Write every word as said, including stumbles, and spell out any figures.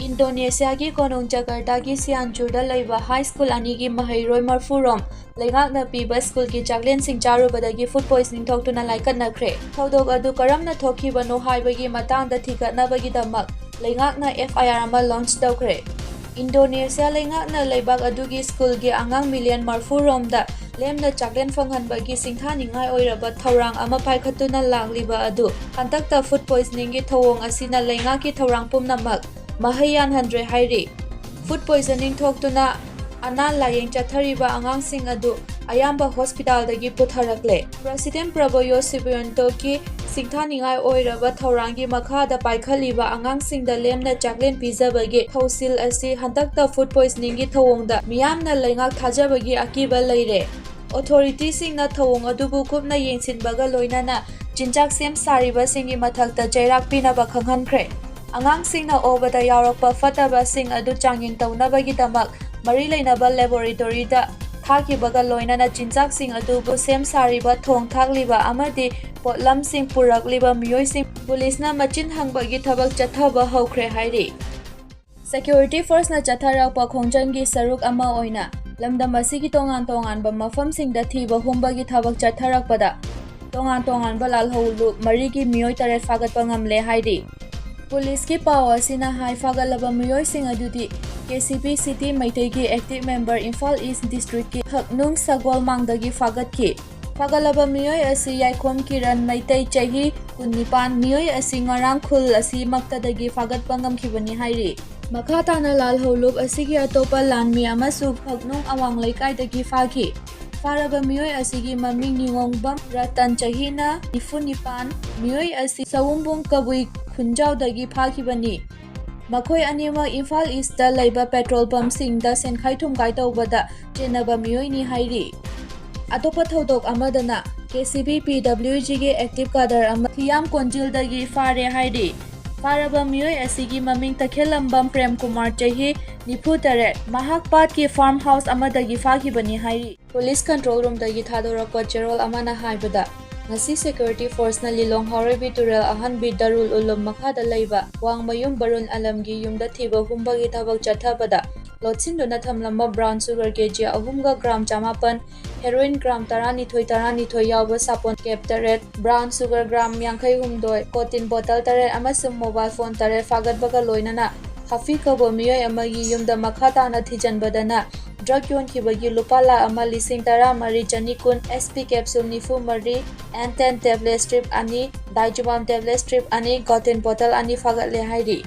ꯏꯟꯗꯣꯅꯦꯁꯤꯌꯥꯒꯤ ꯀꯣꯅꯨꯡ ꯖꯀꯥꯔꯇꯥꯒꯤ ꯁꯤꯌꯥꯟꯆꯨꯔꯗ ꯂꯩꯕ high school ꯑꯅꯤꯒꯤ ꯃꯍꯩꯔꯣꯏ ꯃꯔꯐꯨ ꯔꯣꯝ ꯂꯩꯉꯥꯛꯅ ꯄꯤꯕ ꯁ꯭ꯀꯨꯜꯒꯤ ꯆꯥꯛꯂꯦꯟꯁꯤꯡ ꯆꯥꯔꯨꯕꯗꯒꯤ ꯐꯨꯗ ꯄꯣꯏꯖꯅꯤꯡ ꯊꯣꯛꯇꯨꯅ ꯂꯥꯏꯀꯠꯅꯈ꯭ꯔꯦ꯫ ꯊꯧꯗꯣꯛ ꯑꯗꯨ ꯀꯔꯝꯅ ꯊꯣꯛꯈꯤꯕꯅꯣ ꯍꯥꯏꯕꯒꯤ ꯃꯇꯥꯡꯗ ꯊꯤꯒꯠꯅꯕꯒꯤꯗꯃꯛ ꯂꯩꯉꯥꯛꯅ ꯑꯦꯐ ꯑꯥꯏ ꯑꯥꯔ ꯑꯃ ꯂꯣꯟꯆ ꯇꯧꯈ꯭ꯔꯦ꯫ ꯏꯟꯗꯣꯅꯦꯁꯤꯌꯥ ꯂꯩꯉꯥꯛꯅ ꯂꯩꯕꯥꯛ ꯑꯗꯨꯒꯤ ꯁ꯭ꯀꯨꯜꯒꯤ ꯑꯉꯥꯡ ꯃꯤꯂꯤꯌꯟ ꯃꯔꯐꯨ ꯔꯣꯝꯗ ꯂꯦꯝꯅ ꯆꯥꯛꯂꯦꯟ ꯐꯪꯍꯟꯕꯒꯤ ꯁꯤꯡꯊꯥꯅꯤꯡꯉꯥꯏ ꯑꯣꯏꯔꯕ ꯊꯧꯔꯥꯡ ꯑꯃ ꯄꯥꯏꯈꯠꯇꯨꯅ ꯂꯥꯛꯂꯤꯕ ꯑꯗꯨ ꯍꯟꯗꯛꯇ ꯐꯨꯗ ꯄꯣꯏꯖꯅꯤꯡꯒꯤ ꯊꯧꯑꯣꯡ ꯑꯁꯤꯅ ꯂꯩꯉꯥꯛꯀꯤ ꯊꯧꯔꯥꯡ ꯄꯨꯝꯅꯃꯛ ꯃꯍꯩ ꯌꯥꯟꯍꯟꯗ꯭ꯔꯦ ꯍꯥꯏꯔꯤ꯫ ꯐꯨꯗ ꯄꯣꯏꯖꯅꯤꯡ ꯊꯣꯛꯇꯨꯅ ꯑꯅꯥ ꯂꯥꯌꯦꯡ ꯆꯠꯊꯔꯤꯕ ꯑꯉꯥꯡꯁꯤꯡ ꯑꯗꯨ ꯑꯌꯥꯝꯕ ꯍꯣꯁꯄꯤꯇꯥꯜꯗꯒꯤ ꯄꯨꯊꯔꯛꯂꯦ꯫ ꯄ꯭ꯔꯦꯁꯤꯗꯦꯟꯠ ꯄ꯭ꯔꯕꯣꯌꯣ ꯁꯤꯕꯤꯌꯟꯇꯣꯒꯤ ꯁꯤꯡꯊꯥꯅꯤꯡꯉꯥꯏ ꯑꯣꯏꯔꯕ ꯊꯧꯔꯥꯡꯒꯤ ꯃꯈꯥꯗ ꯄꯥꯏꯈꯠꯂꯤꯕ ꯑꯉꯥꯡꯁꯤꯡꯗ ꯂꯦꯝꯅ ꯆꯥꯛꯂꯦꯟ ꯄꯤꯖꯕꯒꯤ ꯊꯧꯁꯤꯜ ꯑꯁꯤ ꯍꯟꯗꯛꯇ ꯐꯨꯗ ꯄꯣꯏꯖꯅꯤꯡꯒꯤ ꯊꯧꯑꯣꯡꯗ ꯃꯤꯌꯥꯝꯅ ꯂꯩꯉꯥꯛ ꯊꯥꯖꯕꯒꯤ ꯑꯀꯤꯕ ꯂꯩꯔꯦ꯫ ꯑꯣꯊꯣꯔꯤꯇꯤꯁꯤꯡꯅ ꯊꯧꯑꯣꯡ ꯑꯗꯨꯕꯨ ꯀꯨꯞꯅ ꯌꯦꯡꯁꯤꯟꯕꯒ ꯂꯣꯏꯅꯅ ꯆꯤꯟꯖꯥꯛ ꯁꯦꯝ ꯁꯥꯔꯤꯕꯁꯤꯡꯒꯤ ꯃꯊꯛꯇ ꯆꯩꯔꯥꯛ ꯄꯤꯅꯕ ꯈꯪꯍꯟꯈ꯭ꯔꯦ꯫ ꯑꯉꯥꯡꯁꯤꯡꯅ ꯑꯣꯕꯗ ꯌꯥꯎꯔꯛꯄ ꯐꯠꯇꯕꯁꯤꯡ ꯑꯗꯨ ꯆꯥꯡꯌꯦꯡ ꯇꯧꯅꯕꯒꯤꯗꯃꯛ ꯃꯔꯤ ꯂꯩꯅꯕ ꯂꯦꯕꯣꯔꯦꯇꯣꯔꯤꯗ ꯊꯥꯈꯤꯕꯒ ꯂꯣꯏꯅꯅ ꯆꯤꯟꯖꯥꯛꯁꯤꯡ ꯑꯗꯨꯕꯨ ꯁꯦꯝ ꯁꯥꯔꯤꯕ, ꯊꯣꯡ ꯊꯥꯛꯂꯤꯕ ꯑꯃꯗꯤ ꯄꯣꯠꯂꯝꯁꯤꯡ ꯄꯨꯔꯛꯂꯤꯕ ꯃꯤꯑꯣꯏꯁꯤꯡ ꯄꯨꯂꯤꯁꯅ ꯃꯆꯤꯟ ꯍꯪꯕꯒꯤ ꯊꯕꯛ ꯆꯠꯊꯕ ꯍꯧꯈ꯭ꯔꯦ ꯍꯥꯏꯔꯤ꯫ ꯁꯦꯀ꯭ꯌꯨꯔꯤꯇꯤ ꯐꯣꯔꯁꯅ ꯆꯠꯊꯔꯛꯄ ꯈꯣꯡꯖꯪꯒꯤ ꯁꯔꯨꯛ ꯑꯃ ꯑꯣꯏꯅ ꯂꯝꯗꯝ ꯑꯁꯤꯒꯤ ꯇꯣꯉꯥꯟ ꯇꯣꯉꯥꯟꯕ ꯃꯐꯝꯁꯤꯡꯗ ꯊꯤꯕ ꯍꯨꯝꯕꯒꯤ ꯊꯕꯛ ꯆꯠꯊꯔꯛꯄꯗ ꯇꯣꯉꯥꯟ ꯇꯣꯉꯥꯟꯕ ꯂꯥꯜꯍꯧꯂꯨꯞ ꯃꯔꯤꯒꯤ ꯃꯤꯑꯣꯏ ꯇꯔꯦꯠ ꯐꯥꯒꯠꯄ ꯉꯝꯂꯦ ꯍꯥꯏꯔꯤ꯫ ꯄꯨꯂꯤꯁꯀꯤ ꯄꯥꯎ ꯑꯁꯤꯅ ꯍꯥꯏ, ꯐꯥꯒꯠꯂꯕ ꯃꯤꯑꯣꯏꯁꯤꯡ ꯑꯗꯨꯗꯤ ꯀꯦ ꯁꯤ ꯕꯤ ꯁꯤꯇꯤ ꯃꯩꯇꯩꯒꯤ ꯑꯦꯛꯇꯤꯚ ꯃꯦꯝꯕꯔ, ꯏꯝꯐꯥꯜ ꯏꯁ ꯗꯤꯁꯇ꯭ꯔꯤꯛꯀꯤ ꯍꯛꯅꯨꯡ ꯁꯒꯣꯜꯃꯥꯡꯗꯒꯤ ꯐꯥꯒꯠꯈꯤ꯫ ꯐꯥꯒꯠꯂꯕ ꯃꯤꯑꯣꯏ ꯑꯁꯤ ꯌꯥꯏꯈꯣꯝ ꯀꯤꯔꯟ ꯃꯩꯇꯩ, ꯆꯍꯤ ꯀꯨꯟꯅꯤꯄꯥꯟ, ꯃꯤꯑꯣꯏ ꯑꯁꯤ ꯉꯔꯥꯡ ꯈꯨꯜ ꯑꯁꯤꯃꯛꯇꯗꯒꯤ ꯐꯥꯒꯠꯄ ꯉꯝꯈꯤꯕꯅꯤ ꯍꯥꯏꯔꯤ꯫ ꯃꯈꯥ ꯇꯥꯅ ꯂꯥꯜꯍꯧꯂꯨꯞ ꯑꯁꯤꯒꯤ ꯑꯇꯣꯞꯄ ꯂꯥꯟꯃꯤ ꯑꯃꯁꯨ ꯐꯛꯅꯨꯡ ꯑꯋꯥꯡ ꯂꯩꯀꯥꯏꯗꯒꯤ ꯐꯥꯈꯤ꯫ ꯐꯥꯔꯕ ꯃꯤꯑꯣꯏ ꯑꯁꯤꯒꯤ ꯃꯃꯤꯡ ꯅꯤꯉꯣꯡꯕꯝ ꯔꯇꯟ, ꯆꯍꯤꯅ ꯅꯤꯐꯨ ꯅꯤꯄꯥꯟ, ꯃꯤꯑꯣꯏ ꯑꯁꯤ ꯁꯋꯨꯝꯕꯨꯡ ꯀꯕꯨꯏ ꯈꯨꯟꯖꯥꯎꯗꯒꯤ ꯐꯥꯈꯤꯕꯅꯤ꯫ ꯃꯈꯣꯏ ꯑꯅꯤꯃꯛ ꯏꯝꯐꯥꯜ ꯏꯁꯇ ꯂꯩꯕ ꯄꯦꯇ꯭ꯔꯣꯜ ꯄꯝꯁꯤꯡꯗ ꯁꯦꯟꯈꯥꯏ ꯊꯨꯝꯈꯥꯏ ꯇꯧꯕꯗ ꯆꯦꯟꯅꯕ ꯃꯤꯑꯣꯏꯅꯤ ꯍꯥꯏꯔꯤ꯫ ꯑꯇꯣꯞꯄ ꯊꯧꯗꯣꯛ ꯑꯃꯗꯅ K C B P W ꯖꯤꯒꯤ ꯑꯦꯛꯇꯤꯚ ꯀꯥꯗꯔ ꯑꯃ ꯊꯤꯌꯥꯝ ꯀꯣꯟꯖꯤꯜꯗꯒꯤ ꯐꯥꯔꯦ ꯍꯥꯏꯔꯤ꯫ ꯐꯥꯔꯕ ꯃꯤꯑꯣꯏ ꯑꯁꯤꯒꯤ ꯃꯃꯤꯡ ꯇꯈꯦꯜꯂꯝꯕꯝ ꯄ꯭ꯔꯦꯝ ꯀꯨꯃꯥꯔ, ꯆꯍꯤ ꯅꯤꯐꯨ ꯇꯔꯦꯠ, ꯃꯍꯥꯛ ꯄꯥꯠꯀꯤ ꯐꯥꯔꯝ ꯍꯥꯎꯁ ꯑꯃꯗꯒꯤ ꯐꯥꯈꯤꯕꯅꯤ ꯍꯥꯏꯔꯤ꯫ ꯄꯨꯂꯤꯁ ꯀꯟꯇ꯭ꯔꯣꯜ ꯔꯨꯝꯗꯒꯤ ꯊꯥꯗꯣꯔꯛꯄ ꯆꯦꯔꯣꯜ ꯑꯃꯅ ꯍꯥꯏꯕꯗ, ꯉꯁꯤ ꯁꯦꯀ꯭ꯌꯨꯔꯤꯇꯤ ꯐꯣꯔꯁꯅ ꯂꯤꯂꯣꯡ ꯍꯥꯎꯔꯩꯕꯤ ꯇꯨꯔꯦꯜ ꯑꯍꯟꯕꯤ ꯗꯥꯔꯨꯜ ꯎꯂꯨꯝ ꯃꯈꯥꯗ ꯂꯩꯕ ꯋꯥꯡꯃꯌꯨꯝ ꯕꯔꯨꯟ ꯑꯂꯝꯒꯤ ꯌꯨꯝꯗ ꯊꯤꯕ ꯍꯨꯝꯕꯒꯤ ꯊꯕꯛ ꯆꯠꯊꯕꯗ ꯂꯣꯠꯁꯤꯟꯗꯨꯅ ꯊꯝꯂꯝꯕ ꯕ꯭ꯔꯥꯎꯟ ꯁꯨꯒꯔ ꯀꯦꯖꯤ ꯑꯍꯨꯝꯒ ꯒ꯭ꯔꯥꯝ ꯆꯃꯥꯄꯟ, ꯍꯦꯔꯣꯏꯟ ꯒ꯭ꯔꯥꯝ ꯇꯔꯥꯅꯤꯊꯣꯏ ꯇꯔꯥꯅꯤꯊꯣꯏ ꯌꯥꯎꯕ ꯁꯥꯄꯣꯟ ꯀꯦꯞ ꯇꯔꯦꯠ, ꯕ꯭ꯔꯥꯎꯟ ꯁꯨꯒꯔ ꯒ꯭ꯔꯥꯝ ꯌꯥꯡꯈꯩ ꯍꯨꯝꯗꯣꯏ, ꯀꯣꯇꯤꯟ ꯕꯣꯇꯜ ꯇꯔꯦꯠ ꯑꯃꯁꯨꯡ ꯃꯣꯕꯥꯏꯜ ꯐꯣꯟ ꯇꯔꯦꯠ ꯐꯥꯒꯠꯄꯒ ꯂꯣꯏꯅꯅ ꯍꯥꯐꯤ ꯀꯧꯕ ꯃꯤꯑꯣꯏ ꯑꯃꯒꯤ ꯌꯨꯝꯗ ꯃꯈꯥ ꯇꯥꯅ ꯊꯤꯖꯤꯟꯕꯗꯅ ꯗ꯭ꯔꯒ ꯌꯣꯟꯈꯤꯕꯒꯤ ꯂꯨꯄꯥ ꯂꯥꯈ ꯑꯃ ꯂꯤꯁꯤꯡ ꯇꯔꯥ ꯃꯔꯤ ꯆꯅꯤ ꯀꯨꯟ, ꯑꯦꯁ ꯄꯤ ꯀꯦꯞꯁꯨꯜ ꯅꯤꯐꯨ ꯃꯔꯤ, ꯑꯦꯟ ꯇꯦꯟ ꯇꯦꯕ꯭ꯂꯦꯠ ꯁ꯭ꯇ꯭ꯔꯤꯞ ꯑꯅꯤ, ꯗꯥꯏꯖꯨꯕꯥꯝ ꯇꯦꯕ꯭ꯂꯦꯠ ꯁ꯭ꯇ꯭ꯔꯤꯞ ꯑꯅꯤ, ꯀꯣꯇꯤꯟ ꯕꯣꯇꯜ ꯑꯅꯤ ꯐꯥꯒꯠꯂꯦ ꯍꯥꯏꯔꯤ꯫